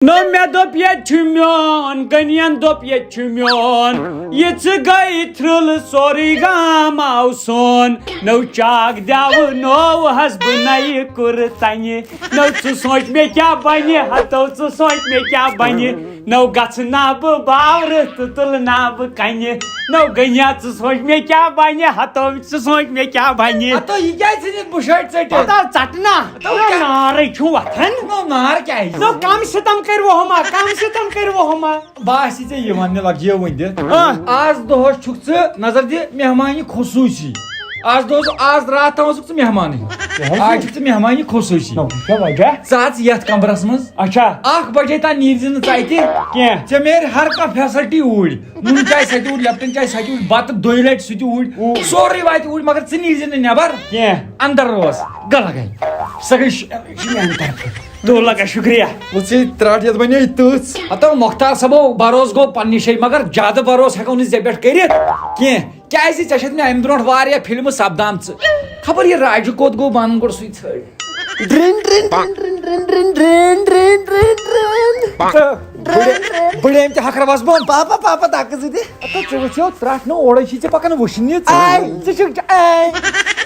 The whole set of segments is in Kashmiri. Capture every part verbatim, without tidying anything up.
نو مےٚ دوٚپ ییٚتہِ چھُ میون، غنین دوٚپ ییٚتہِ چھُ میون، یہِ ژٕ گٔے تھرٛل سورُے گام آو سون۔ نو چاک دٮ۪وٕ نو حسبہٕ نَیہِ کُرتنہِ، نو ژٕ سونٛچ مےٚ کیٛاہ بنہِ، ہتو ژٕ سونٛچ مےٚ کیٛاہ بنہِ۔ نو گژھٕ نا بہٕ باورٕ تہٕ تُلہٕ نا بہٕ کنہِ۔ نو غنیا ژٕ سونٛچ مےٚ کیٛاہ بنہِ، ہتو ژٕ سونٛچ مےٚ کیٛاہ بنہِ۔ ہتو یہِ کیٛازِ ژھٕنِتھ بُشٲٹۍ ژٔٹِتھ؟ ہتو ژٹہٕ نا۔ ہتو نو کیٛاہ؟ نارٕے چھُ وۄتھان۔ نو نار کیٛازِ؟ نو کم ستم کٔرِو ہما، کم ستم کٔرِو ہما۔ بہٕ آسی ژےٚ یہِ وننہِ لگہِ یہِ ؤنۍ دِتھ۔ آ۔ آز دۄہس چھُکھ ژٕ نظر دِ مہمانہِ خصوٗصی۔ آز دۄہس، آز راتھ تام اوسُکھ ژٕ مہمانٕے۔ کیٛاہ حظ؟ آز چھُکھ ژٕ مہمانہِ خصوٗصی۔ نو، کیٛاہ وجہ؟ ژٕ اژ یتھ کمرس منٛز۔ اچھا۔ اکھ بجے تام نیٖرزِ نہٕ ژٕ اتہِ۔ کینٛہہ۔ ژےٚ میلہِ ہر کانٛہہ facility اوٗرۍ۔ نُن چاے سۄ تہِ اوٗرۍ، لیپٹن چاے سۄ تہِ اوٗرۍ، بتہٕ دۄیہِ لٹہِ سُہ تہِ اوٗرۍ۔ اوٗرۍ۔ سورُے واتہِ اوٗرۍ، مگر ژٕ نیٖرزِ نہٕ نٮ۪بر۔ کینٛہہ۔ اندر روز۔ گلہ گے۔ سۄ گٔے ش-، یہِ چھِ میانہِ طرفہٕ۔ دو لگا شُکریہ۔ وۄنۍ ژٕ ترٛٹھ یتھ بنے تٕژھ۔ ہتو مۄختار صٲبو، بروس گوٚو پننہِ جایہِ، مگر زیادٕ بروس ہٮ۪کو نہٕ ژےٚ پٮ۪ٹھ کٔرِتھ کینٛہہ۔ کیازِ ژےٚ چھَتھ مےٚ امہِ برونٛٹھ واریاہ فلمہٕ سپدامژٕ۔ خبر یہِ راجہِ کوٚت گوٚو، بہٕ انہٕ گۄڈٕ سُے ژھٲرۍ۔ Drain, drain, drain. بڑے، بڑے أمۍ تہِ ہکھرٕ وس بۄن۔ پاپا، پاپا، دکہٕ زٕ دِ۔ ہتو ژےٚ وٕچھو ترٛٹھ نہٕ اورے چھی ژےٚ پکان وٕچھنہِ۔ آے۔ ژٕ چھُکھ، آے۔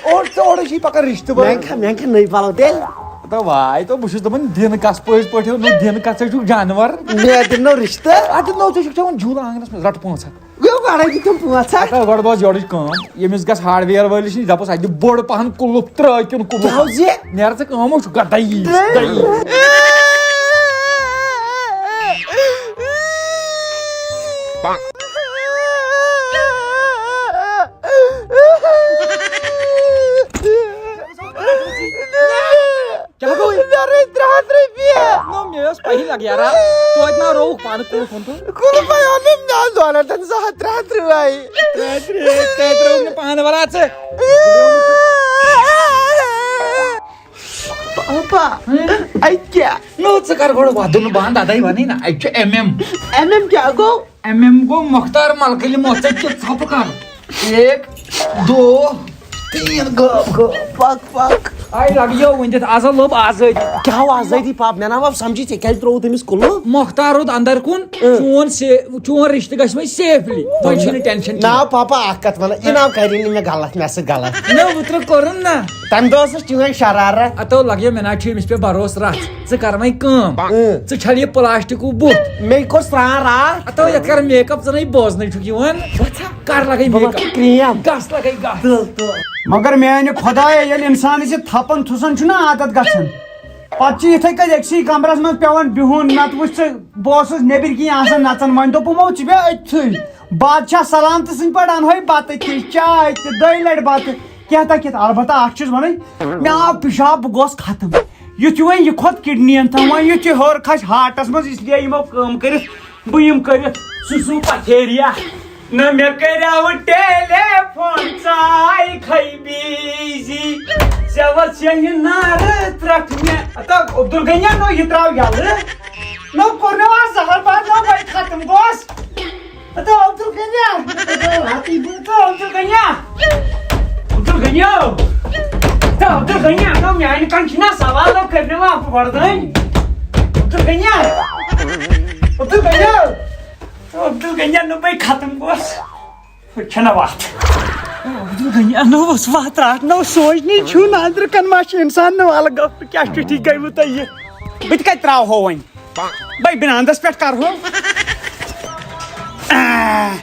اور ژٕ اورے چھی پکان رشتہٕ بنان۔ میٛانہِ کھا، میٛانہِ کھا نٔے پلو تیٚلہِ۔ ہتو واے تو، بہٕ چھُس دپان دِنہٕ کس پٔزۍ پٲٹھۍ، نہٕ دِنہٕ کس، ژٕ چھُکھ جانور۔ مےٚ دِنو رشتہٕ۔ اتہِ نو ژٕ چھُکھ چٮ۪وان جھوٗلہٕ آنگنس منٛز، رٹہٕ پونٛسہٕ ہتھ۔ گوٚو گۄڈَے دِتِم پونٛسہٕ ہا۔ ہتا گۄڈٕ بوز یورٕچ کٲم۔ ییٚمِس گژھِ hardware وٲلِس نِش، دَپُس، اَتہِ دِ بوٚڑ پَہَن کُلُف، ترٛٲے کِنہٕ کُلُف۔ کیٛاہ حظ یہِ؟ نیرٕ ژٕ کٲم وٕچھ، گَدَے یی، گَدَے یی۔ کیٛاہ گوٚو؟ مےٚ رٔٹۍ ترٛےٚ ہَتھ رۄپیہِ۔ نو، مےٚ ٲس پَہی لَگیٛارا۔ توتہِ نا رووُکھ پانہٕ کُلُف ہُنٛد تہٕ۔ کُلُفے اوٚنُم مےٚ دۄن ہَتَن زٕ ہَتھ ترٛےٚ ہَتھ رۄپیہِ۔ ترٛےٚ ہَتھ رۄپیہِ، تۄہہِ ترٛٲوٕکھ نہٕ پانہٕ وَرا ژٕ۔ پاپا، اَتہِ کیٛاہ؟ نو، ژٕ کَر گۄڈٕ وَدُن بنٛد، اَدَے وَنٕے نا، اَتہِ چھُ M M۔ M M کیٛاہ گوٚو؟ M M گوٚو مۄختار ملکہٕ یِمو ژےٚ کہِ ژھۄپہٕ کَر۔ ایک، دو، تین، گٲو، گٲو۔ پک، پک۔ آے لگیو ؤنِتھ، آز ہا لوٚب آزٲدی۔ کیٛاہ ہو آزٲدی پاپ؟ مےٚ نہ ہو سمجھی، ژےٚ کیٛازِ ترٛووُتھ تٔمِس کُلُف؟ مۄختار روٗد اندر کُن، اۭں۔ چون سے-، چون رشتہٕ گژھِ وۄنۍ safely۔ وۄنۍ چھُنہٕ tension کینٛہہ۔ نہ پاپا، اکھ کتھ ونہٕ، یہِ نہ کرِ نہٕ مےٚ غلط، مےٚ سۭتۍ غلط۔ نہ، اوترٕ کوٚرُن نہ۔ تمہِ دۄہ ٲسٕس چٲنۍ شرارت۔ اتو لگیو مےٚ نہ چھُ أمِس پٮ۪ٹھ بھروسہٕ رژھ۔ ژٕ کر وۄنۍ کٲم۔ اۭں۔ ژٕ چھل یہِ پلاسٹکُک بُتھ۔ مےٚ کوٚر سرٛان راتھ۔ اتو یتھ کر make up، ژٕ نَے بوزنٕے چھُکھ یِوان۔ کر لگے بہٕ make up۔ متھٕ کریم۔ گس لگے گس۔ تُل، تُل۔ مگر میانہِ خدایہ، ییٚلہِ انسانس یہِ تھپن تھُسن چھُنہ عادت گژھان، پتہٕ چھُ یِتھے کٔنۍ أکسٕے کمرس منٛز پٮ۪وان بِہُن۔ نتہٕ وٕچھ ژٕ، بہٕ اوسُس نیٚبرۍ کِنۍ آسان نژان، وۄنۍ دوٚپُم، "او، ژٕ بیٚہہ أتھٕے، بادشاہ سلامتہٕ سٕنٛدۍ پٲٹھۍ انہوے بتہٕ تہِ، چاے تہِ، دۄیہِ لٹہِ بتہٕ، کینٛہہ تہ کینٛہہ تہ۔" البتہ اکھ چیٖز ونٕے، مےٚ آو پِشاب، بہٕ گوس ختم۔ یُتھ یہِ وۄنۍ یہِ کھوٚت کِڈنین تام، وۄنۍ یُتھ یہِ ہیوٚر کھسہِ ہارٹس منٛز، اس لیے یِمو کٲم کٔرِتھ، بہٕ یِم کٔرِتھ سُہ سُہ پتھیریا۔ نہ مےٚ کریاو ٹیلی فون، ژاے کھے بیزی۔ ژےٚ وژھ یہِ نارٕ ترٹھ مےٚ۔ ہتا عبدالغنیا، نو یہِ تراو یلہٕ۔ نو کوٚر مےٚ آز زہر باد، نو وۄنۍ ختم گوس۔ ہتا عبدالغنیا۔ ہتا عبدالغنیا۔ عبدالغنیا۔ ہتا عبدالغنیا، نو میانہِ کن چھِنہ سوال، نو کٔرۍ مےٚ وۄنۍ وردٲنۍ۔ عبدالغنیا۔ عبدالغنیا۔ عبدالغنیا، نو بے ختم گوس۔ چھنہ وتھ۔ عبدالغنی، نو اوس وتھ رٹھ، نو سوچنی چھُ نہ، أندرٕ کن ما چھُ انسان، نو الہٕ گوٚو، کیٛاہ چھُ ٹھیٖک گٔیوٕ تۄہہِ یہِ؟ بہٕ تہِ کتہِ ترٛاوہو وۄنۍ؟ بے بناندس پٮ۪ٹھ کرہو۔ آہ،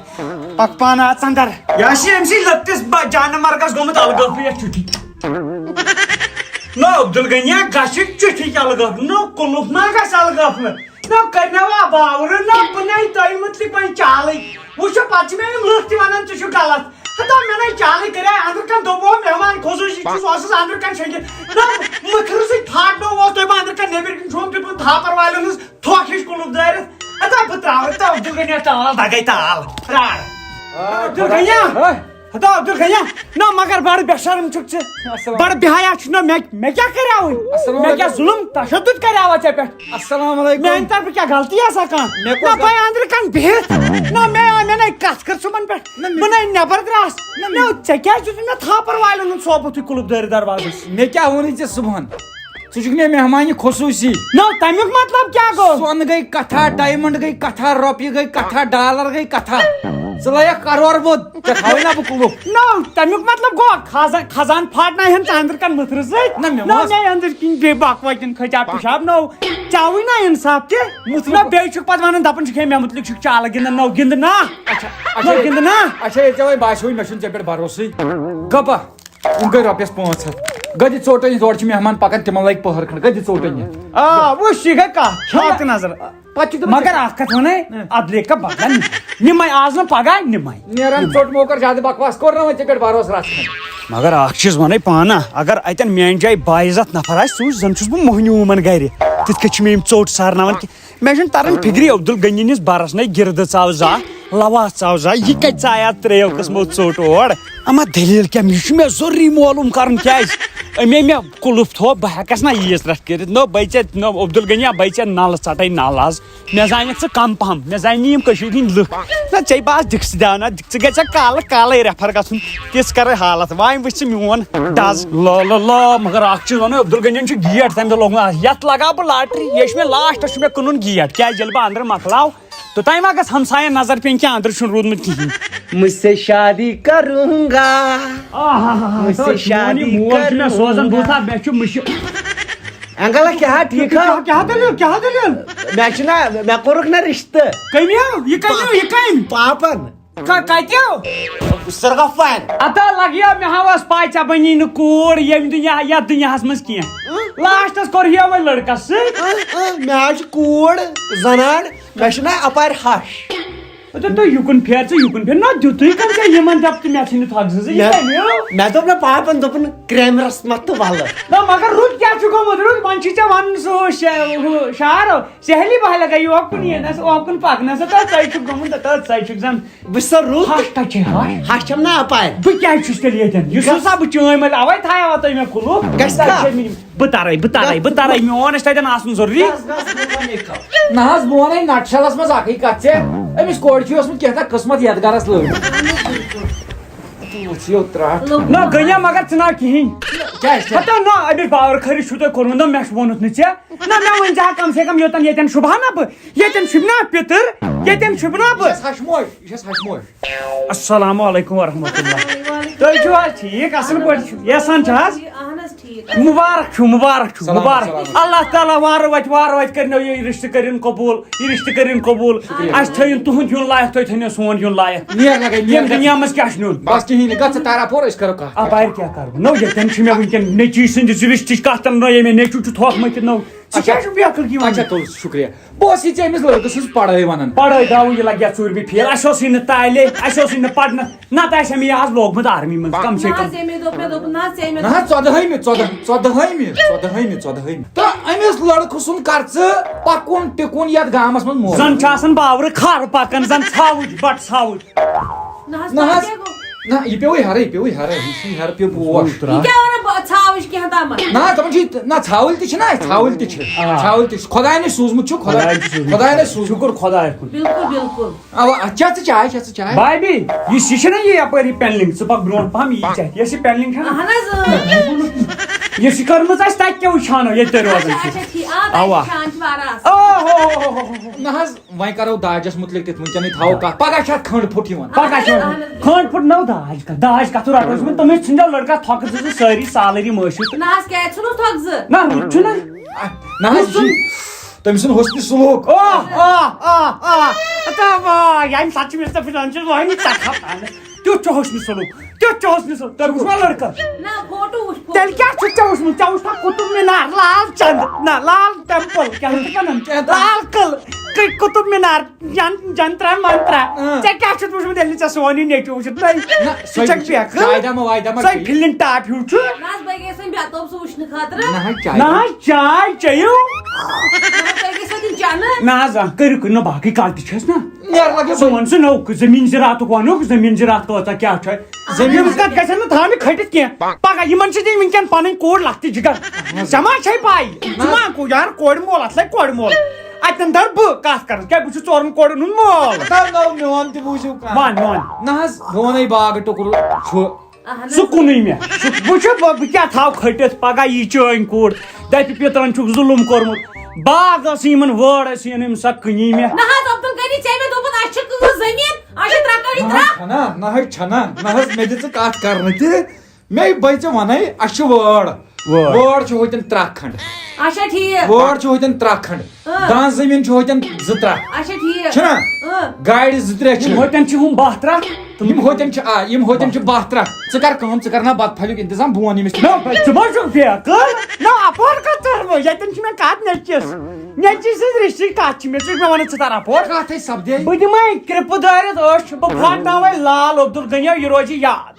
پک پانہٕ اژ اندر۔ یہِ ہا چھِ أمۍ سٕے لٔتِس با-، جانہٕ مرگس گوٚمُت الہٕ گوٚو، یتھ چھُ ٹھیٖک۔ نو عبدالغنی، گژھِ چُٹھی الہٕ گوٚو، نو کُلُف ما گژھِ الہٕ گوٚو؟ نہ کٔرۍ مےٚ وا باورٕ، نہ بہٕ نَے تۄہہِ مُتلِق وۄنۍ چالٕے۔ وٕچھو، پتہٕ چھِ مےٚ یِم لُکھ تہِ وَنان، "ژٕ چھُکھ غلط۔" ہتا مےٚ نَے چالٕے کَرے أنٛدرٕ کَنہِ دوٚپُو، مےٚ وَن خصوٗصی چھُس اوسُس أنٛدرٕ کَنہِ شۄنٛگِتھ۔ نہ مٔکھرٕ سۭتۍ پھاٹنووُس تۄہہِ بہٕ أنٛدرٕ کَنہِ، نیٚبٕرۍ کِنۍ چھُم دیُتمُت تھاپَر والٮ۪ن ہٕنٛز تھۄکھ ہِش کُلُف دٲرِتھ۔ ہتا بہٕ ترٛاوٕ تہٕ عبدالغنیا تال، دَگَے تال۔ پرٛار۔ عبدالغنیا۔ ہا؟ ہتا عبدالغنیا، نہ مگر بڑٕ بے شرم چھُکھ ژٕ۔ السلام۔ بڑٕ بے حیا چھُکھ، نہ مےٚ، مےٚ کیٛاہ کریاوُے؟ السلام مےٚ کیٛاہ علیکم۔ ظُلُم تشدد کریاوا ژےٚ پٮ۪ٹھ؟ السلام علیکم۔ میٛانہِ طرفہٕ کیٛاہ غلطی آسا کانٛہہ؟ مےٚ نہ کۄس بہٕ أنٛدرٕ کَنہِ بِہِتھ، نہ مےٚ، مےٚ نَے کَتھ کٔر صُبحن پٮ۪ٹھ، نہ مےٚ بہٕ نَے نٮ۪بر درٛاس۔ نہ مےٚ، ژےٚ کیٛازِ دیُتُتھ مےٚ تھاپر والٮ۪ن ہُنٛد صوبُتھٕے کُلُف دٲرِتھ دروازس؟ مےٚ کیٛاہ ووٚنُے ژےٚ صُبحن؟ ژٕ چھُکھ مےٚ مہمان خصوٗصی۔ نو، تَمیُک مطلب کیٛاہ گوٚو؟ سۄن گٔے کتھا، ڈایمنڈ گٔے کتھا، رۄپیہِ گٔے کتھا، ڈالر گٔے کتھا۔ ژٕ لایکھ کرور بوٚد، ژےٚ تھاوٕے نا بہٕ کُلُف۔ نو، تَمیُک مطلب گوٚو خزان، خزان پھاٹناوہن ژٕ أنٛدرٕ کَنہِ مٔتھرٕ سۭتۍ۔ نہ، مےٚ نہ، اوس مےٚ أنٛدٕرۍ کِنۍ بیٚیہِ بکوتٮ۪ن کھٔتۍ آو پِشاب۔ نو، ژےٚ آوٕے نا اِنصاف تہِ۔ مٔتھرٕ نہ، بیٚیہِ چھُکھ پتہٕ وَنان، دَپان چھُکھ، ہے، مےٚ مُتلِق چھُکھ چالہٕ گِنٛدان۔ نو، گِنٛد نا۔ اچھا، نو، اچھا، گِنٛد نا۔ اچھا، ییٚلہِ ژےٚ وۄنۍ باسیوٕے مےٚ چھُنہٕ ژےٚ پٮ۪ٹھ بھروسٕے، گپا؟ یِم گٔے رۄپیَس پانٛژھ ہَتھ۔ گٔے دِ ژوٚٹ أنِتھ، یورٕ چھِ مہمان پَکان، تِمَن لَگہِ پٔہر کھنٛڈ۔ گٔے دِ ژوٚٹ أنِتھ۔ آ، وٕچھ، یہِ گٔے کَتھ، چھَکھ تہِ نظر۔ پَتہٕ چھُ تِمَن مگر اَکھ کَتھ وَنَے، اَدٕ لے کا بدلا نِمَے۔ نِمَے آز نہٕ پَگاہ نِمَے۔ نیران ژوٚٹ موکر زیادٕ بکواس کوٚر نہ وۄنۍ ژےٚ پٮ۪ٹھ بھروسہٕ رَژھ کھنٛڈ۔ مگر اَکھ چیٖز وَنَے پانہٕ، اگر اَتٮ۪ن میٛانہِ جایہِ باعزت نفر آسہِ، سُہ زَن چھُس بہٕ مۄہنیوٗ یِمَن گَرِ۔ تِتھ کٔنۍ چھِ مےٚ یِم ژوٚٹ سارناوان کہِ مےٚ چھُنہٕ تران فِکرِ، عبدالغنی نِس بَرَس نے گِردٕ ژاو زا، لَوا ژاو زا، یہِ کَتہِ ژایات ترٛیٚیو قٕسمو ژوٚٹ اور؟ اما دٔلیٖل کیٛاہ؟ یہِ چھُ مےٚ ضروٗری معلوٗم کَرُن، کیٛازِ أمۍ مےٚ کُلُف تھوٚو، بہٕ ہٮ۪کَس نہ ییٖژ رَٹھ کٔرِتھ۔ نو بَے ژےٚ، نو عبدالغنی، بَے ژےٚ نَلہٕ ژَٹَے نَلہٕ آز۔ مےٚ زانٮ۪کھ ژٕ کَم پَہَم، مےٚ زانہِ نہٕ یِم کٔشیٖرِ ہِنٛدۍ لُکھ۔ نہ ژےٚ بہٕ آز دِکسہٕ دیٛاو نہ، ژٕ گژھِ ژےٚ کالہٕ کالَے ریفر گژھُن، تِژھ کَرَے حالت۔ وۄنۍ وٕچھ ژٕ میون ڈز۔ لا لا لا، مگر اکھ چیٖز وَنو، عبدالغنیَن چھُ گیٹ تَمہِ دۄہ لوگمُت اَتھ۔ یَتھ لگاو بہٕ لاٹری، یہِ چھُ مےٚ لاسٹَس چھُ مےٚ کٕنُن گیٹ۔ کیٛازِ ییٚلہِ بہٕ اَندرٕ مۄکلاو، توٚتام ما گژھِ ہمساین نظر پیٚنۍ کہِ اَندرٕ چھُنہٕ روٗدمُت کِہیٖنۍ۔ مجھ سے شادی کروں گا۔ آہا، مجھ سے تو شادی میون یہِ مول چھُ مےٚ سوزان، کروں بہٕ وٕچھٕ ہا، مےٚ چھُ مُشہِ۔ انکل، کیٛاہ ٹھیٖک ہا؟ کیٛاہ، کیٛاہ دٔلیٖل، کیٛاہ دٔلیٖل؟ مےٚ چھُنہ، مےٚ کوٚرُکھ نہ رِشتہٕ۔ کٔمۍ ہو؟ یہِ کٔمۍ ہو؟ یہِ کٔمۍ؟ پاپن۔ کا-، کتہِ؟ صرفن۔ اتا لگیو مےٚ ہاوس پاے ژےٚ بنی نہٕ کوٗر ییٚمہِ دُنیا، یتھ دُنیاہس منٛز کینٛہہ۔ اۭں۔ لاسٹس کوٚر یہِ وۄنۍ لڑکس سۭتۍ۔ اۭں، اۭں، مےٚ حظ چھِ کوٗر، زنان، مےٚ چھِنہ اپارِ ہش۔ اچھا، تُہۍ یُکُن پھیر، ژٕ یُکُن پھیر۔ نہ، دیُتُے کَن ژےٚ یِمن دپتہٕ مےٚ ژھٕنِتھ اکھ زٕ زٕ، یہِ مےٚ، کَمہِ ہو؟ مےٚ دوٚپ نہ پاپن، دوٚپُن کرٛیمرس مت تہٕ ولہٕ۔ نہ، مگر رُت کیٛاہ چھُ گوٚمُت؟ رُت، وۄنۍ چھُے ژےٚ ونُن سُہ ہُہ شے-، ہُہ شعر، سہلی بہلہ گئی اوکُن یِنس، اوکُن پکنس، تہٕ ژَے چھُکھ گوٚمُت، تہٕ ژَے چھُکھ زن۔ بہٕ چھُسا رُت؟ ہش تہ چھے ہش۔ ہش چھَم نا اپارِ۔ بہٕ کیٛازِ چھُس تیٚلہِ ییٚتٮ۪ن؟ یُس گژھ۔ ہسا بہٕ چٲنۍ مٔلۍ اوے تھایاوا تُہۍ مےٚ کُلوٗ؟ گژھِ کیٛازِ کھا؟ چھے مےٚ یِم؟ بہٕ ترے، بہٕ ترے، بہٕ ترے، میون چھُ تتٮ۪ن آسُن ضروٗری۔ گژھ، گژھ، بہٕ وَنے کَتھ۔ نہ حظ، بہٕ وَنے نَٹہٕ شَلَس منٛز اَکٕے کَتھ ژےٚ۔ أمِس کورِ چھُ اوسمُت کینٛہہ تام قٕسمت یَتھ گَرَس لٲگِتھ۔ وٕچھ یو ترٛٹھ۔ نہ، گٔیہ مگر ژٕ نہ کِہیٖنۍ۔ کیٛازِ چھِ؟ ہَتو نہ، أمِس باورٕ خٲرٕے چھُو تۄہہِ کوٚرمُت، نہ مےٚ چھُ ووٚنُتھ نہٕ ژےٚ۔ نہ، مےٚ ؤنۍ زِ ہا کم سے کم یوٚتَن ییٚتٮ۪ن شوٗبہٕ ہا نہ بہٕ، ییٚتٮ۪ن شوٗبہِ نہ پِتٕر، ییٚتٮ۪ن شوٗبہِ نہ بہٕ۔ یہِ چھَس ہَشموش، یہِ چھَس ہَشموش۔ السلام علیکم ورحمۃ اللہ۔ تُہۍ چھِو حظ ٹھیٖک؟ اَصٕل پٲٹھۍ چھِو؟ یَژھان چھِ حظ؟ اہن حظ، ٹھیٖک۔ مُبارک چھُ، مُبارک چھُ، سلام، مُبارک۔ سلام۔ اللہ تعالیٰ وارٕ وَتہِ، وارٕ وَتہِ کٔرِنو یہِ رِشتہٕ کٔرِن قبوٗل، یہِ رِشتہٕ کٔرِن قبوٗل۔ شُکریہ۔ اَسہِ تھٲیِن تُہُنٛد یُن لایق، تُہۍ تھٲیِن سون یُن لایق۔ نیر لگے، نیر ییٚمہِ گژھ۔ دُنیا منٛز کیٛاہ چھُ نیُن؟ بس کِہیٖنۍ نہٕ، گژھ ژٕ تارا پوٗر، أسۍ کَرو کَتھ۔ اَپارِ کیٛاہ کَرٕ بہٕ؟ نو، ییٚتٮ۪ن چھِ مےٚ وٕنکٮ۪ن نیٚچی سٕنٛدِس رِشتٕچ کَتھ تَنہٕ نہ ییٚمہِ نیٚچوٗ چھُ تھوٚکھ مٔتھِتھ نو۔ ژٕ اچھا۔ کیٛازِ چھُکھ بیقٕل یِوان؟ اچھا، تُل، شُکریہ۔ بہٕ اوسُس یہِ ژےٚ أمِس لٔڑکہٕ سٕنٛز پڑھٲے وَنان۔ پڑھٲے گاوٕ یہِ لَگہِ یَتھ ژوٗرمہِ فیل۔ اَسہِ اوسُے نہٕ تعلیٖم، اَسہِ اوسُے نہٕ پَرنہٕ، نَتہٕ آسہِ ہا مےٚ یہِ آز لوگمُت آرمی منٛز، کم سے نہ کم۔ حظ، ییٚمے دوٚپ مےٚ، دوٚپ، نہ حظ، ژےٚ مےٚ نہ حظ، ژۄدہٲیمہِ، ژۄدہ-، ژۄدہٲیمہِ، ژۄدہٲیمہِ، ژۄدہٲیمہِ۔ تہٕ أمِس لٔڑکہٕ سُنٛد کر ژٕ پَکُن ٹِکُن یَتھ گامَس منٛز مول۔ زَن چھُ آسان باورٕ کھارٕ پَکان، زَن ژھاوٕج، بَٹہٕ ژھاوٕج۔ نہ حظ، نہ تۄہہِ حظ۔ کیٛاہ گوٚو؟ نہ، یہِ پیوٚوُے ہَرٕے، یہِ پیوٚوُے ہَرَے، یہِ چھُ یہِ ہَرٕ پیوٚو بوٹھ۔ یہِ کیٛاہ وَنان بہٕ ژھاوٕج کینٛہہ تامَتھ؟ نہ، دَپان چھِ یہِ، نہ، ژھاوٕلۍ تہِ چھِ نہ اَسہِ، ژھاوٕلۍ تہِ چھِ۔ آ۔ ژھاوٕلۍ تہِ چھِ۔ خۄداے نے سوٗزمُت چھُ، خۄداے، خۄداے چھُ سوٗزمُت۔ خۄداے نے سوٗزمُت۔ شُکُر خۄدایَس کُن۔ بِلکُل، بِلکُل۔ اَوا، اَتھ چےٚ ژٕ چاے، چےٚ ژٕ چاے۔ بابی، یُس یہِ چھُنہ یہِ یَپٲرۍ یہِ پینلِنٛگ، ژٕ پَکھ برونٛٹھ پَہَم، یہِ چےٚ۔ یۄس یہِ پینلِنٛگ چھَنہ؟ اہن حظ، اۭں۔ یۄس یہِ کٔرمٕژ آسہِ، تَتہِ کیٛاہ وٕچھان یہِ تٔرۍ روزان اچھا، چھِ؟ اچھا، ٹھیٖک۔ آ، تَتہِ اَوا۔ وٕچھان چھِ واریاہ اَصٕل۔ اوہ، ہو، ہو، ہو، ہو، ہو۔ نہ حظ، وۄنۍ کرو داجس متعلق تہِ، وٕنکیٚنٕے تھاوو کتھ۔ پگاہ چھِ اتھ کھنڈ پھُٹ یِوان۔ پگاہ چھِ اہن حظ۔ کھنڈ پھُٹ نو داج کتھ، داج کتھ رٹو أسۍ وۄنۍ؟ تِم ٲسۍ ژھٕنجو لڑکہٕ تھۄکہٕ زٕ زٕ سٲری سالٲری مٲشِتھ۔ نہ حظ، کیٛازِ ژھٕنُس تھۄکہٕ زٕ؟ نہ، رُت چھُنہ۔ نہ حظ، یہِ چھُ تٔمۍ سُنٛد حُسنِ سلوٗک۔ آ، آ، آ، آ۔ تہٕ واے، ییٚمہِ ساتہٕ چھِ مےٚ ژےٚ فِلان چھِ وۄنۍ ژےٚ کھپان۔ تیُتھ چھُ حُسنِ سلوٗک، تیُتھ چھُ حُسنِ سلوٗک۔ تۄہہِ وٕچھوا لڑکہٕ؟ نہ، فوٹو وٕچھ، فوٹو۔ تیٚلہِ کیٛاہ چھُ ژےٚ وٕچھمُت؟ ژےٚ وٕچھتھا قطب مینار، لال چند، نہ، لال ٹیمپل، کیٛاہ چھِ وَنان؟ لال قلعہٕ، قطب مینار، جن-، جنترا منترا۔ اۭں۔ ژےٚ کیٛاہ چھُتھ وٕچھمُت ییٚلہِ نہٕ ژےٚ سون یہِ نیٚچوٗ وٕچھُتھ؟ نہ، نہ، سُہ سۄ چھَکھ چھِ بیکھٕے۔ جایدہ ما وایدہ ما سۄ چھِ پیٚیہِ؟ فِلِنگ ٹاپ ہیوٗ چھُ۔ نہ حظ، بہٕ گٔیَس وۄنۍ بے تاب سُہ وٕچھنہٕ خٲطرٕ۔ نہ حظ، چایہِ۔ نہ حظ، چاے چیٚیِو۔ نہ حظ، تۄہہِ گٔژھِو دِنۍ چٮ۪نہٕ۔ نہ حظ، آ، کٔرِو، کٔرِو، نہ، باقٕے کَتھ تہِ چھَس نہ۔ نیرٕ لَگیو ژٕ وَن سُہ نو، زٔمیٖن زِراعتُک وَنُکھ، زٔمیٖن زِراعت کۭژاہ کیٛاہ چھِ؟ زٔمیٖن یِم کَتھ گژھن نہٕ تھاونہِ کھٔٹِتھ کینٛہہ۔ پَگاہ یِمَن چھِ دِنۍ وٕنکٮ۪ن پَنٕنۍ کوٗر لَتھ تہِ جِگر۔ ژےٚ ما چھے پَے؟ ژٕ ما کو-، یار کورِ مول، اَتھ لَگہِ کورِ مول۔ اَتٮ۪ن دَر بہٕ کَتھ کَرَس، کیٛاہ بہٕ چھُس ژورَن کورٮ۪ن ہُنٛد مول۔ نہ، نہ، میون تہِ بوٗزِو کَتھ۔ وَن، وَن۔ نہ حظ، بہٕ وَنَے باغہٕ ٹُکرٕ چھُ۔ اہن حظ۔ سُہ کُنُے مےٚ۔ سُہ وٕچھِ بہٕ، بہٕ کیٛاہ تھاوٕ کھٔٹِتھ پَگاہ یی چٲنۍ کوٗر۔ دَپہِ پِترَن چھُکھ ظُلُم کوٚرمُت۔ باغ ٲسٕے یِمَن وٲر، ٲسٕے یِم سۄ کٕنی مےٚ۔ نہ حظ عبدالغنی، ژےٚ مےٚ دوٚپُت اَسہِ چھِ کۭژ زٔمیٖن، اَسہِ چھِ ترٛکَڑ نہ حظ ترٛکھ۔ چھَنا، نہ حظ چھَنا، نہ حظ، مےٚ دِ ژٕ کَتھ کَرنہٕ تہِ۔ مے بے ژےٚ ونے، اَسہِ چھِ وٲر۔ وٲر۔ وٲر چھِ ہوتٮ۪ن ترٛکھ کھنٛڈ۔ اچھا، ٹھیٖک۔ وٲر چھِ ہوتٮ۪ن ترٛکھ کھنٛڈ۔ اۭں۔ دان زٔمیٖن چھِ ہوتٮ۪ن زٕ ترٛکھ۔ اچھا، ٹھیٖک۔ چھِنا؟ اۭں۔ گاڑِ زٕ ترٛےٚ چھِ۔ یِم ہوتٮ۪ن چھِ ہُم باہ ترٛکھ۔ یِم ہوتٮ۪ن چھِ، آ، یِم ہوتٮ۪ن چھِ باہ ترٛکھ۔ ژٕ کر کٲم، ژٕ کر نا بتہٕ پھلیُک انتظام، بہٕ وَنہٕ ییٚمِس۔ نہ، ژٕ ما چھُکھ بیقل؟ نہ، اَپور کَتھ تَرٕ بہٕ؟ ییٚتٮ۪ن چھِ مےٚ کَتھ نیٚچِس۔ نیٚچِس سٕنٛز رِشتٕچ کَتھ چھِ مےٚ، ژٕ چھُکھ مےٚ وَنان ژٕ تَر اَپور؟ کَتھ ہے سَپدے؟ بہٕ دِمَے کرٛپہٕ دٲرِتھ أچھ، بہٕ پھاٹناوَے لال عبدالغنیو، یہِ روزِ یاد۔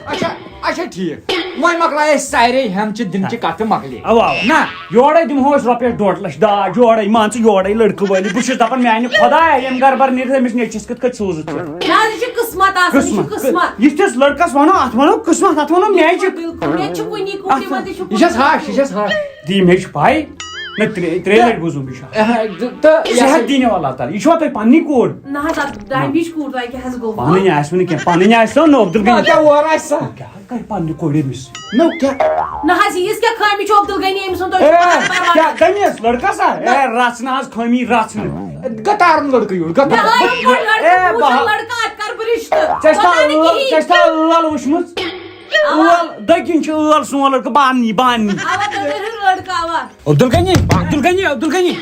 اچھا، اچھا، ٹھیٖک۔ وۄنۍ مۄکلایہِ اَسہِ سارے ہٮ۪نچہِ دِنچہِ کَتھٕ مۄکلے۔ اَوا، اَوا۔ نہ۔ یورے دِمہو أسۍ رۄپیَس ڈۄڈ لَچھ، دا، یورے مان ژٕ یورے لٔڑکہٕ وٲلی۔ بہٕ چھُس دَپان میٛانہِ خۄدایا، ییٚمہِ گَرٕ بَر نیرِ أمِس نیٚچِس کِتھ کٲٹھۍ سوٗزُتھ ژٕ؟ نہ حظ، یہِ چھُ قٕسمت آسان، یہِ چھُ قٕسمت۔ قٕسمت۔ یِتھِس لٔڑکَس وَنو، اَتھ وَنو قٕسمت، اَتھ وَنو میجِک۔ بِلکُل، مےٚ چھُ کُنی کوٗر، اَتھ یِمَن تہِ چھُ یہِ چھَس کُنی ہَش، یہِ چھَس ہَش۔ دی مےٚ چھِ پَے۔ نہ، ترٛے-، ترٛیٚیہِ لَٹہِ بوٗزُم یہِ چھُ۔ اہا، تہٕ، تہٕ یہِ ہسا صحت دِیٖنو اللہ تعالیٰ۔ یہِ چھُوا تۄہہِ پننی کوٗر؟ نہ حظ، اَتھ ڈامہِ ہِش کوٗر، تۄہہِ کیٛاہ حظ گوٚو؟ پنٕنۍ آسہِ نہٕ کینٛہہ، پنٕنۍ آسہِ سۄ نوٚو عبدالغنی۔ نہ، کیٛاہ اورٕ آسہِ سۄ؟ کیٛاہ کرِ پننہِ کورِ أمِس؟ نہ، کیٛاہ؟ نہ حظ، ییٖژ کیٛاہ خٲمی چھِ عبدالغنی أمۍ سُنٛد، تۄہہِ چھُو اے، پتہ بَرابر۔ کیٛاہ کٔمِس؟ لٔڑکَس ہا؟ اے، رَژھ نہ حظ خٲمی، رَژھ نہٕ۔ گتارن لڑکہٕ یُتھ، مےٚ گتارن۔ ہٲیِو گۄڈٕ لڑکہٕ، اے، بہٕ وٕچھٕ بہا۔ لڑکہٕ اَتہِ کَرٕ بہٕ رِشتہٕ۔ ژےٚ چھِ پَتہ نہٕ تھا-، کِہیٖنۍ۔ ژےٚ چھِ تھا ٲل وٕچھمٕژ؟ اَوا۔ ٲل، دٔگِنۍ چھِ ٲل سون لڑکہٕ، باننی، باننی۔ اَوا، دٔگِنۍ ہُنٛد لڑکہٕ، اَوا۔ عبدالغنی، عبدالغنی، عبدالغنی۔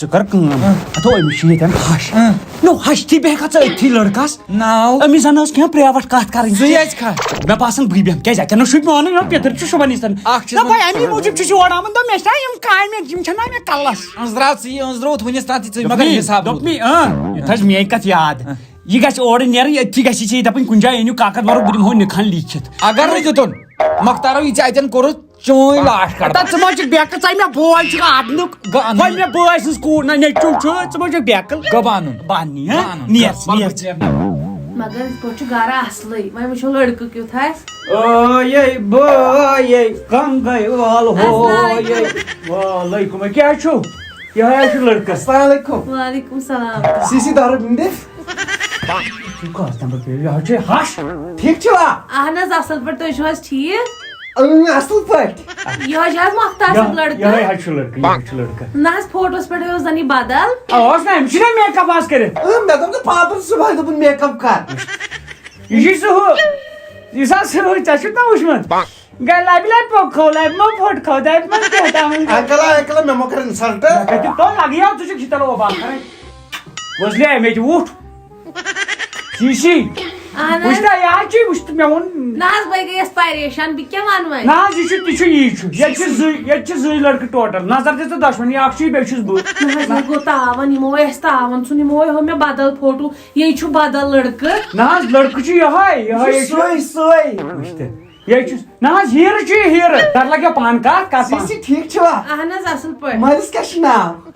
ژٕ کر کٲم، ہتو أمِس چھِ ییٚتٮ۪ن ہش۔ اۭں۔ نو، ہش تھی بیٚہکھا ژٕ أتھی لڑکس؟ ناو؟ أمِس زن ٲس کینٛہہ private کتھ کرٕنۍ۔ سُے اَژِ کھا؟ مےٚ باسان بہٕ بیٚہمہٕ، کیٛازِ اَتٮ۪ن نہ شُپۍ میونٕے، مےٚ پیٚتٕر چھُ شُبان یِتھ۔ اچھا۔ نہ، بہٕ اَمی موٗجوٗب چھُس یور آمُت، دوٚپ مےٚ چھِنہ یِم کامہِ، یِم چھِنہ مےٚ کلس۔ أنٛزراو ژٕ یہِ، أنٛزرو تھوٚونِس تام تہِ ژٕ، مگر دوٚپمَے، حساب روٗدُن۔ دوٚپمَے، اۭں، یہِ تھٲیزِ میٛٲنۍ کتھ یاد۔ اۭں۔ یہِ گژھِ اورٕ نیرٕنۍ، أتھی گژھِ ژےٚ یہِ دپٕنۍ کُنہِ جایہِ أنِو کاکد ورُک، بہٕ دِمہو نِکہٕ ہن لیٖکھِتھ۔ اگر نہٕ دیُتُن، مۄختارو یہِ ژےٚ اتٮ۪ن کوٚرُتھ، چٲنۍ لاش کڑٕ۔ تتھ ژٕ ما چھُکھ بیکہٕ، ژَے مےٚ بوے چھُکھ آدنُک۔ گہٕ اَنُن۔ وۄنۍ مےٚ بٲے سٕنٛز کوٗر نہ نیٚچوٗ چھُ، ژٕ ما چھُکھ بیکہٕ۔ گہٕ بہٕ اَنُن۔ بہٕ اَننی، ہہ؟ گہٕ اَنُن۔ نیس، گہٕ اَنُن۔ نیس۔ مگر یِتھ پٲٹھۍ چھُ گرٕ اصلٕے، وۄنۍ وٕچھو لڑکہٕ کیُتھ آسہِ۔ آے بٲے، کم گٔے وال ہو۔ السلام علیکم۔ وعلیکم، کیٛاہ چھُو؟ یِہوٚے حظ چھُ لڑکہٕ۔ السلام علیکم۔ وعلیکم السلام۔ سی سی دارو بِنٛدِ۔ ژٕ کَس نمبر پیٚیہِ؟ یہِ حظ چھِ ہَش۔ ٹھیٖک چھِوا؟ اہن حظ، اصل پٲٹھۍ، تُہۍ چھِو حظ ٹھیٖک؟ اۭں، اصل پٲٹھۍ۔ یہِ حظ چھِ حظ مۄختار صٲب یہِ-، لڑکہٕ؟ یِہوٚے حظ چھُ لڑکہٕ، یِہوٚے چھُ لڑکہٕ۔ نہ حظ، فوٹوس پٮ۪ٹھ اوس زن یہِ بدل۔ آ، اوس نہ، أمِس چھُنہ make up آز کٔرِتھ۔ اۭں، مےٚ دوٚپ نہٕ پاپس صُبحٲے دوٚپُن make up کر۔ یہِ چھُے سُہ ہُہ، یُس حظ سُہ ہُہ، ژےٚ چھُتھ نہ وٕچھمُت؟ گٔے لبہِ لبہِ پوٚک کھو، لبہِ مو پھوٚٹ کھو، دَپہِ مو کیٛاہ تام۔ انکل آ، انکل، مےٚ مہ کر insult۔ مےٚ کَتہِ تو لگہِ یو، ژٕ چھُکھ یہِ تَلہٕ وۄباس کَرٕنۍ۔ وۄزلے، مےٚ تہِ وُٹھ۔ C C. اہن حظ۔ وٕچھ نا، یہِ حظ چھُے، وٕچھ تہٕ مےٚ ووٚن۔ نہ حظ، بہٕ گٔیَس پریشان، بہٕ کیٛاہ وَنہٕ وۄنۍ؟ نہ حظ، یہِ چھُ، تہِ چھُ یی چھُ۔ ییٚتہِ چھِ زٕے، ییٚتہِ چھِ زٕے لڑکہٕ total۔ نظر دِ ژٕ دۄشوٕنی، اکھ چھُے، بیٚیہِ چھُس بہٕ۔ نہ حظ، مےٚ گوٚو تاوَن، یِمو اَسہِ تاوَن ژھُن، یِمو ہٲو مےٚ بدل فوٹو۔ یے چھُ بدل لڑکہٕ۔ نہ حظ، لڑکہٕ چھُ یِہوٚے، یِہوٚے یہِ چھُ چھُ۔ سُے، سُے۔ وٕچھ تہٕ۔ یے چھُس۔ نہ حظ، ہیٖرٕ چھُ یہِ ہیٖرٕ۔ کر لگیو پان کتھ، کتھ سی پان؟ سی ٹھیٖک چھِوا؟ اہن حظ، اصل پٲٹھۍ۔ مٲلِس کیٛاہ چھُ ناو؟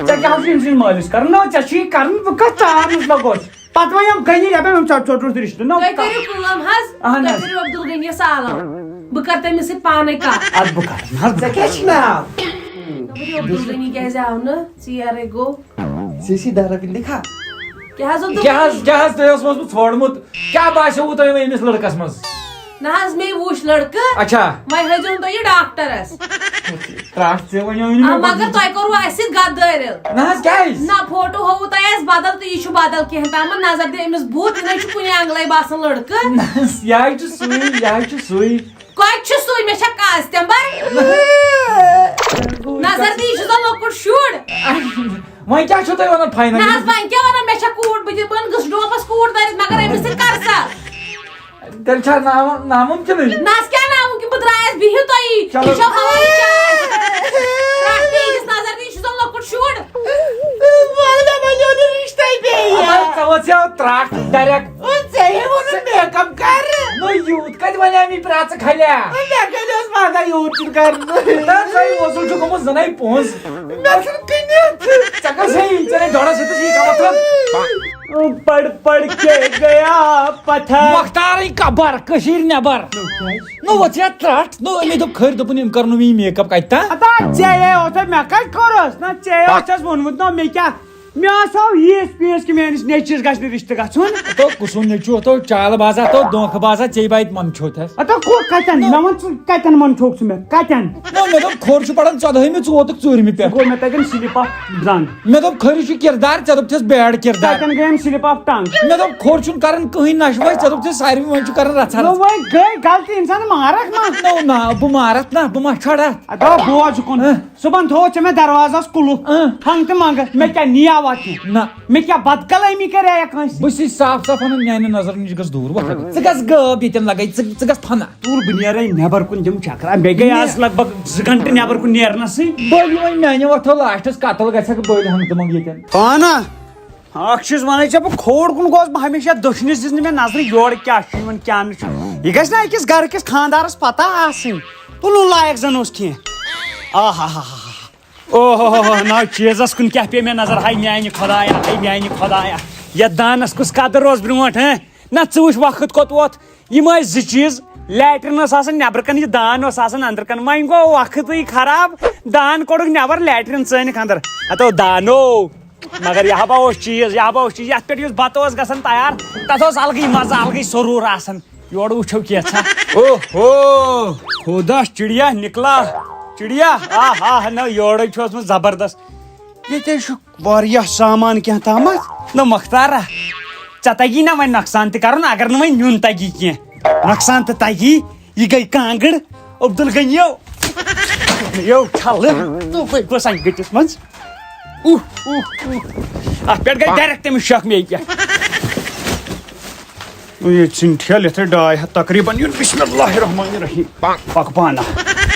ژےٚ کیٛاہ حظ چھُ أمۍ سٕنٛدِ مٲلِس کرُن؟ نہ، ژےٚ چھُے کرُن، بہٕ کتھ ژارنس لوٚگُس۔ پتہٕ وۄنۍ یِم گٔنی رٮ۪بے، یِم ژۄ-، ژوٚٹُس رِشتہٕ۔ نہ، تُہۍ کٔرِو کٲم حظ، اہن تُہۍ حظ۔ کٔرِو عبدالغنیَس سلام۔ بہٕ کرٕ تٔمِس سۭتۍ پانے کتھ۔ ادٕ بہٕ کرٕ، نہ حظ، بہٕ ژےٚ کیٛاہ چھُ ناو؟ خبر یہِ عبدالغنی کیٛازِ آو نہٕ؟ ژیر ہے گوٚو۔ سی سی دارا بِنٛدِ کھا؟ کیٛاہ حظ اوس کیٛاہ حظ، عبدالغنی؟ کیٛاہ حظ تۄہہِ اوسمُت ژھوڑمُت؟ کیٛاہ باسیووُ تۄہہِ وۄنۍ أمِس لڑکس منٛز؟ نہ حظ، مے وُچھ لڑکہٕ۔ اچھا۔ وۄنۍ ہٲیزیون تُہۍ یہِ ڈاکٹرس۔ ترٛٹھ ژےٚ وَنیو نہٕ آ، مےٚ مگر گۄڈٕ۔ تۄہہِ کوٚروُ اَسہِ سۭتۍ غدٲرِل۔ نہ حظ، کیٛازِ؟ نہ، فوٹو ہووُ تۄہہِ اَسہِ بدل تہٕ یہِ چھُ بدل کینٛہہ تامَتھ۔ نظر دِ أمِس بُتھ، یہِ نَے چھُ کُنہِ اَنٛگلَے باسان لڑکہٕ۔ نہ حظ، یہِ حظ چھُ سُے، یہِ حظ چھُ سُے۔ کۄتہِ چھُ سُے؟ مےٚ چھا کاسٹمبر؟ نظر دِ، یہِ چھُ زَن لۄکُٹ شُر۔ وۄنۍ کیٛاہ چھِو تُہۍ وَنان نہ حظ، فاینلی؟ وۄنۍ کیٛاہ وَنو، مےٚ چھےٚ کوٗر، بہٕ دِمہٕ بہٕ گٔژھ ڈوپَس کوٗر دٲرِتھ، مگر أمِس سۭتۍ کَر سا؟ تیٚلہِ چھا نا-، نامُمکِنٕے؟ نہ حظ، کیٛاہ نامُمکِن؟ بہٕ درٛایَس، بِہِو تُہی۔ چلو۔ یہِ چھو ہوٲیی جہاز۔ ترٛٹھ دِ ییٖتِس نظر دِ، یہِ چھُ زَن لۄکُٹ شُر۔ وَلہٕ مےٚ وَنیو نہٕ رِشتَے بیٚیہِ۔ اَدٕ ژےٚ وٲژ یہِ ترٛٹھ direct۔ وۄنۍ ژےٚ ہے ووٚنُتھ make up کَر۔ نو یوٗت کَتہِ وَنیٛاو مےٚ پرٛاژٕ کھَلیا؟ وۄنۍ مےٚ کَتہِ اوس پَتہ یوٗت چھُنہٕ کَرُن۔ تہٕ ژےٚ وۄزُل چھُ گوٚمُت زَنَے پونٛز۔ مےٚ ژھٕن کٕنِتھ۔ ژےٚ کٔر صحیح، ژےٚ نے ڈۄڈَس ہیٚتِس یی کَمَتھ۔ پڑھ پڑھ کے گیا پتھر۔ مۄختارٕے قبر، کٔشیٖرِ نٮ۪بر۔ نو، کیٛازِ؟ نو، وۄتھ یا ترٛٹھ۔ نو، أمۍ دوٚپ خٲرۍ، دوٚپُن، أمۍ کرنو مےٚ یہِ make up کَتہِ تام۔ ہتا، ژےٚ اوسے، مےٚ کَتہِ کوٚرُس؟ نہ، ژےٚ اوسَس ووٚنمُت، نہ، مےٚ کیٛاہ؟ مےٚ ہسا آو یی ایکسپیرینس کہِ میٲنِس نیٚچوِس گژھِ نہٕ رِشتہٕ گژھُن۔ تو کُسُن نیٚچوٗ، تو چالہٕ بازا، تو دھوکہٕ بازا، ژےٚ بایت من چھوتھس۔ ہتو کو کتٮ۪ن؟ مےٚ وَن ژٕ کتٮ۪ن من چھوکھ ژٕ مےٚ؟ کتٮ۪ن؟ نہ، مےٚ دوٚپ کھوٚر چھُ پران ژۄدہٲیمہِ، ژٕ ووتُکھ ژوٗرمہِ پٮ۪ٹھ۔ گوٚو مےٚ تتٮ۪ن slip of tongue۔ مےٚ دوٚپ کھٔرِس چھُ کردار، ژےٚ دوٚپتھس bad کردار۔ کتٮ۪ن گٔیم slip of tongue؟ مےٚ دوٚپ کھوٚر چھُنہٕ کران کٕہٕنۍ نشوے، ژےٚ دوٚپتھس ساروی وۄنۍ چھُ کران رژھا نہ رژھ۔ وۄنۍ گٔے غلطی، انسان مارکھ ما؟ نو نا، بہٕ مارتھ نا، بہٕ ما چھۄڑتھ۔ ادا بوز کُن۔ ہہ۔ صبحن تھوو ژےٚ مےٚ دروازس کُلُف۔ ہہ۔ ہنگ تہٕ منگہٕ، مےٚ کیٛاہ نیاوا کینٛہہ؟ نہ۔ مےٚ کیٛاہ بدکلٲمی کرییا کٲنٛسہِ؟ بہٕ چھُس صاف صاف ونان، میانٮ۪ن نظرن نِش گژھ دوٗر۔ وۄتھ، ژٕ گژھ غٲب ییٚتٮ۪ن لگے، ژٕ، ژٕ گژھ فنہ۔ تُل بہٕ نیرے نٮ۪بر کُن، دِم چکرا۔ مےٚ گٔے آز لگ بگ زٕ گنٹہٕ نٮ۪بر کُن نیرنسٕے۔ بٔلۍ وۄنۍ میانہِ وۄتھو لاسٹس قتل گژھکھ بٔلۍ ہنگ تہٕ منگ ییٚتٮ۪ن۔ پانہ؟ اکھ چیٖز ونے ژےٚ بہٕ، کھوڑ کُن گوس بہٕ ہمیشہ، دٔچھنِس دِژ نہٕ مےٚ نظرٕے، یورٕ کیٛاہ چھُ یِوان کیٛاہ نہٕ چھُ۔ یہِ گژھِ نا أکِس گرٕ کِس خانٛدارس پتہ آسٕنۍ، تُلُن لایق زن اوس کینٛہہ۔ آہا۔ اوہو، نا چیٖزس کُن کیٛاہ پیٚیہِ مےٚ نظر، ہاے میانہِ خۄدایا، ہاے میانہِ خۄدایا۔ یتھ دانس کُس قدر اوس برونٛٹھ، ہہ؟ نہ ژٕ وٕچھ وقت کوٚت ووت۔ یِم ٲسۍ زٕ چیٖز، لیٹرین ٲس آسان نٮ۪برٕ کنہِ، یہِ دان اوس آسان أنٛدرٕ کنہِ۔ وۄنۍ گوٚو وقتٕے خراب، دان کوٚڑُکھ نٮ۪بر، لیٹرین ژٲنِکھ أنٛدر۔ ہتو دانو، مگر یہِ ہا با اوس چیٖز، یہِ ہا با اوس چیٖز، یتھ پٮ۪ٹھ یُس بتہٕ اوس گژھان تیار، تتھ اوس الگٕے مزٕ، الگٕے سرور آسان۔ یورٕ وٕچھو کینٛژھا۔ اوہو، خدا چڑیا نکلا، چڑیا، آہ آہ، نہ یورے چھُ اوسمُت زبردست۔ ییٚتہِ حظ چھُ واریاہ سامان کینٛہہ تامَتھ۔ نہ مۄختارا، ژےٚ تگی نہ وۄنۍ نۄقصان تہِ کرُن، اگر نہٕ وۄنۍ نیُن تگی کینٛہہ۔ نۄقصان تہٕ تگی، یہِ گٔے کانٛگٕر۔ عبدالغنیو، یو چھلہٕ، ژٕ پٔکۍ گوٚو سنٛگِتِس منٛز۔ اوہ، اوہ، اوہ۔ اتھ پٮ۪ٹھ گٔے ڈایریکٹ تٔمِس شک مے کیٛاہ۔ یہِ ژھٕنہِ ٹھیلہٕ یِتھٕے ڈاے ہتھ تقریباً یُن۔ بسم اللہ الرحمن الرحیم۔ پک پانہ۔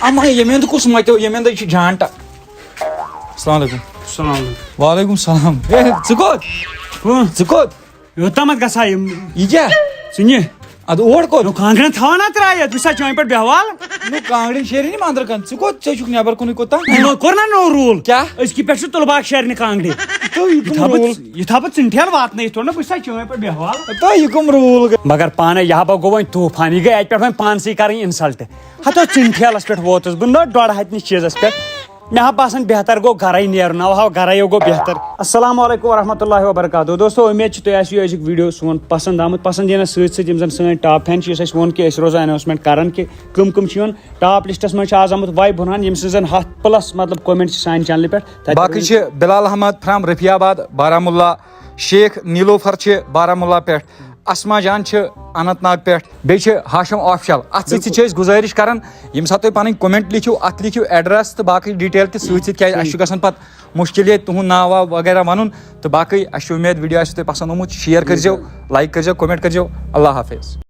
اما ییٚمہِ ہُنٛد کُس متیو، ییٚمہِ ہُنٛد چھُ جانٹا۔ السلام علیکم۔ السلام علیکم۔ وعلیکم السلام۔ اے، ژٕ کوٚت؟ ہُہ؟ ژٕ کوٚت؟ یوٚتامَتھ گژھٕ ہا یِم۔ یہِ کیٛاہ؟ ژٕ نہِ۔ اَدٕ اور کوٚت؟ نو کانٛگرٮ۪ن تھاوان ہا ترٛٲیِتھ، بہٕ چھُسا چٲنۍ پٮ۪ٹھ بیٚہوان؟ نو کانٛگرٮ۪ن شیرِ نہٕ یِم أنٛدرٕ کَنہِ۔ ژٕ کوٚت؟ ژےٚ چھُکھ نٮ۪بر کُنُے کوٚت تام؟ یِمو کوٚر نا نوٚو روٗل؟ کیٛاہ؟ أزکہِ پٮ۪ٹھ چھُ تُلباگ شیرنہِ کانٛگرِ۔ تہٕ یہِ کٕم یُتھا بہٕ روٗل؟ یُتھا بہٕ ژٕنٹھٮ۪ل واتنٲیِتھ تھوڑ نا، بہٕ چھُسا چٲنۍ پٮ۪ٹھ بیٚہوان؟ تہٕ یہِ کٕم روٗل گٔے؟ مگر پانَے یہِ ہا بہٕ گوٚو وۄنۍ طوٗفان، یہِ گٔے اَتہِ پٮ۪ٹھ وۄنۍ پانسٕے کَرٕنۍ insult۔ ہتو ژٕنٹھٮ۪لَس پٮ۪ٹھ ووتُس بہٕ، نہ ڈۄڈ ہَتنِس چیٖزَس پٮ۪ٹھ۔ مےٚ ہا باسان بہتر گوٚو گرے نیرُن، اَوٕ ہا گرے گوٚو بہتر۔ السلام علیکم ورحمۃ اللہ وبرکاتہ۔ دوستو، امید چھِ تۄہہِ آسہِ یہِ أزیُک ویڈیو سون پسند آمُت۔ پسند یِنس سۭتۍ سۭتۍ یِم زن سٲنۍ ٹاپ فین چھِ، یُس اَسہِ ووٚن کہِ أسۍ روزو اناؤنسمنٹ کران کہِ کٕم کٕم چھِ یِوان ٹاپ لسٹس منٛز، چھِ آز آمُت واے برہان، ییٚمہِ سٕنٛز زن ہتھ پلس مطلب کومنٹ چھِ سانہِ چینلہِ پٮ۪ٹھ۔ تتہِ باقٕے چھِ بلال احمد فرام رفیع آباد بارہمولہ، شیخ نیلوفر چھِ بارہمولہ پٮ۪ٹھ، اسما جان چھِ اننت ناگ پٮ۪ٹھ، بیٚیہِ چھِ ہاشم آفیشل۔ اتھ سۭتۍ سۭتۍ چھِ أسۍ گُزٲرِش کران، ییٚمہِ ساتہٕ تُہۍ پنٕنۍ کومنٹ لیکھِو، اتھ لیکھِو ایڈریس تہٕ باقٕے ڈیٹیل تہِ سۭتۍ سۭتۍ، کیازِ اسہِ چھُ گژھان پتہٕ مُشکل ییٚتہِ تُہُنٛد ناو واو وغیرہ ونُن۔ تہٕ باقٕے اسہِ چھِ اُمید ویڈیو آسہِ تۄہہِ پسند آمُت، شیئر کٔرزیو، لایک کٔرزیو، کومنٹ کٔرزیو۔ اللہ حافظ۔